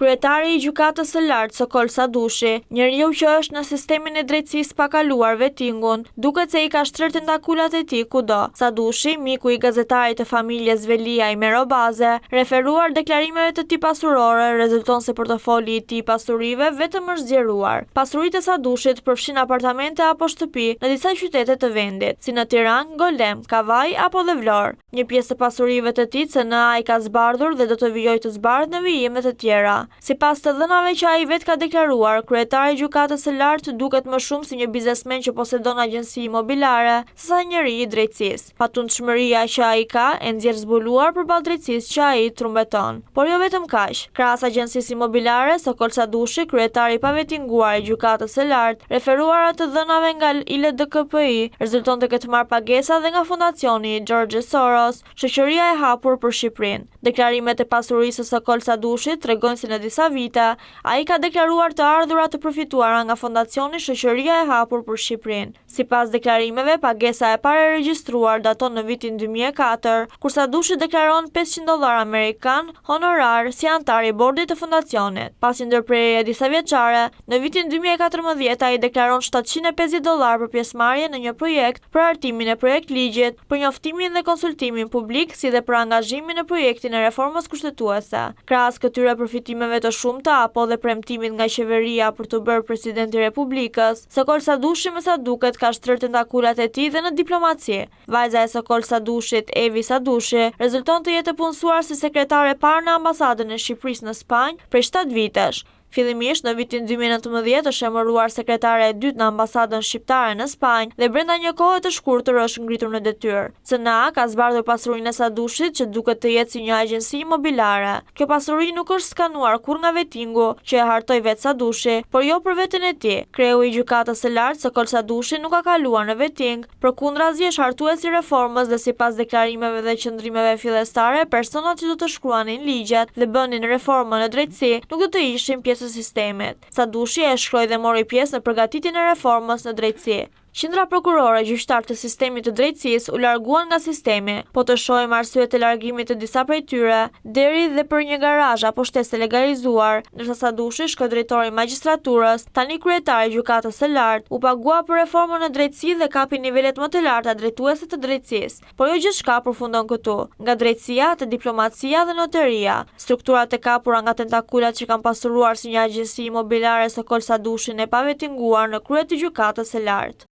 Kryetari i Gjykatës së Lartë, Sokol Sadushi, njeriu që është në sistemin e drejtësisë pa kaluar vetingun, duket se i ka shtrirë tentakulat e tij kudo. Sadushi, miku i gazetarit të familjes Veliaj, Mero Baze, referuar deklarimeve të tij pasurore, rezulton se portofoli i tij i pasurive vetëm është zgjeruar. Pasuritë e Sadushit përfshijnë apartamente apo shtëpi në disa qytete të vendit, si në Tiranë, Golem, Kavajë apo dhe Vlorë. Një pjesë të pasurive të tij CNA i ka zbardhur dhe do të vijojë të zbardhë në vijim dhe të tjera. Sipas të dhënave që ai vetë ka deklaruar, kryetari i Gjykatës së Lartë duket më shumë si një biznesmen që posedon agjenci imobilare, sesa njeri i drejtësisë. Patundshmëria që ai ka, e nxjerr zbuluar përballë drejtësisë që ai trumbeton. Por jo vetëm kaq. Krahas agjencisë imobilare, Sokol Sadushi, kryetari i pavetinguar i Gjykatës së Lartë, referuar të dhënave nga ILDKPI, rezulton të ketë marrë pagesa dhe nga fondacioni i George Soros, Shoqëria e Hapur për Shqipërinë. Deklarimet e pasurisë së Sokol Sadushit tregojnë se në disa vite, ai ka deklaruar të ardhura të përfituara nga fondacioni Shoqëria e Hapur për Shqipërinë. Sipas deklarimeve, pagesa e parë e regjistruar daton në vitin 2004, kur Sadushi deklaron 500 dollarë amerikanë honorar si anëtar i bordit të fondacionit. Pas një ndërprerjeje disavjeçare, në vitin 2014 ai deklaron 750 dollarë për pjesëmarrje në një projekt për hartimin e projektligjit, për njoftimin dhe konsultimin publik si dhe për angazhimin në projektin e reformës kushtetuese. Krahas këtyre përfitimeve të shumta apo dhe premtimit nga qeveria për t'u bërë president i Republikës, Sokol Sadushi me sa duket ka shtrirë tentakulat e tij dhe në diplomaci. Vajza e Sokol Sadushit, Evi Sadushi, rezulton të jetë e punësuar si sekretare e parë në ambasadën e Shqipërisë në Spanjë prej 7 vitesh. Fillimisht, në vitin 2019 është emëruar sekretare e dytë në ambasadën shqiptare në Spanjë dhe brenda një kohe të shkurtër është ngritur në detyrë. CNA ka zbardhur pasurinë e Sadushit që duket të jetë si një agjenci imobilare. Kjo pasuri nuk është skanuar kurrë nga vetingu, që e hartoi vetë Sadushi, por jo për veten e tij. Kreu i Gjykatës së Lartë, Sokol Sadushi nuk ka kaluar në veting, Përkundrazi është hartues i reformës dhe sipas deklarimeve dhe qëndrimeve fillestare, personat që do të shkruanin ligjet dhe bënin reformën në drejtësi nuk do të ishin pjesë e sistemit. Sadushi e shkroi dhe mori pjesë në përgatitjen e reformës në drejtësi. Qindra prokurorë e gjyqtarë të sistemit të drejtësisë u larguan nga sistemi. Po të shohim arsyet e largimit të disa prej tyre, deri dhe për një garazh apo shtesë të legalizuar, ndërsa Sadushi shkoi drejtor i magjistraturës, tani kryetar i Gjykatës së Lartë, u pagua për reformën në drejtësi dhe kapi nivelet më të larta drejtuese të drejtësisë. Por jo gjithçka përfundon këtu. Nga drejtësia, te diplomacia dhe noteria, strukturat e kapura nga tentakulat që kanë pasuruar si një agjenci imobilare Sokol Sadushin e pavetinguar në krye të Gjykatës së Lartë.